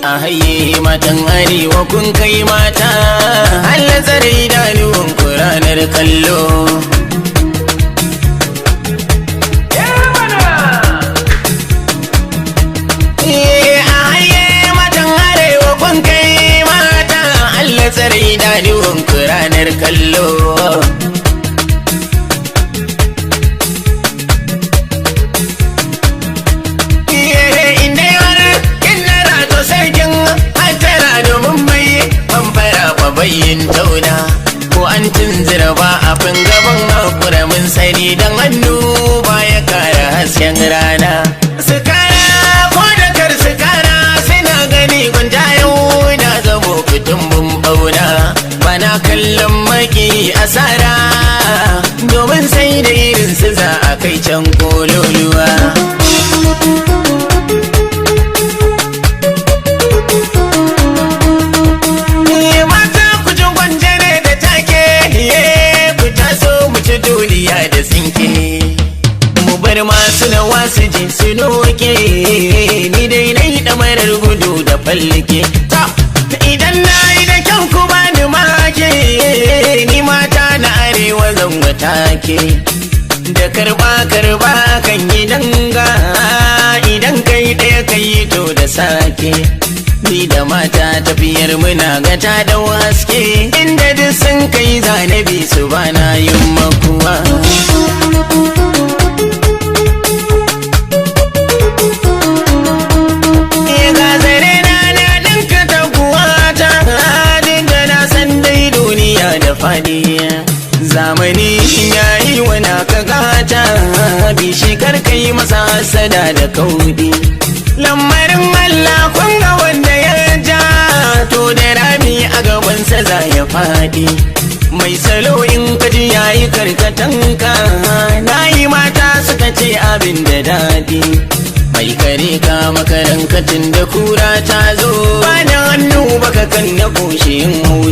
A haye matan arewa, kun kai mata. Allah tsare idanuwan ku ranar kallo. A haye matan arewa, kun kai mata. Allah tsare idanuwan ku ranar kallo. Bayyin tauna ko an tunzura ba a fin gaban hakura, mun sani dan hannu ba ya kara hasken rana. Su kara ko da kar su kara, suna gani gunjayen na zamo fitin bun bauna. Bana kallon maki asara, domin sai da irin su za a kai can kololuwa. Duniya da tsinke, mu bar masu na wasu ji su noke. Ni dai na yi ɗamarar gudu da fallake. Idan na yi da kyau ku bani make, ni mata na arewa zan take. Da karba karba kan yi danga, idan kai ɗaya kai to da sake. Ni da mata tafiyar muna ga ta dau haske, inda duk sun kai zanabi su bana yin makuwa. Ga zare na na ɗinka taguwa ta, da na san dai duniya da faɗi. Zamani ya yi wa ka gata, bishi kar kai masa hasada da kaudi. Lamarin Allah kun ga wanda ya ja, to da rami a gabansa za ya faɗi. Mai salo in kaji yayi karkatanka, na yi mata suka ce abin da daɗi. Mai kare ka makarankatin da kura ta zo, bani hannu baka kan na ƙoshi in hau.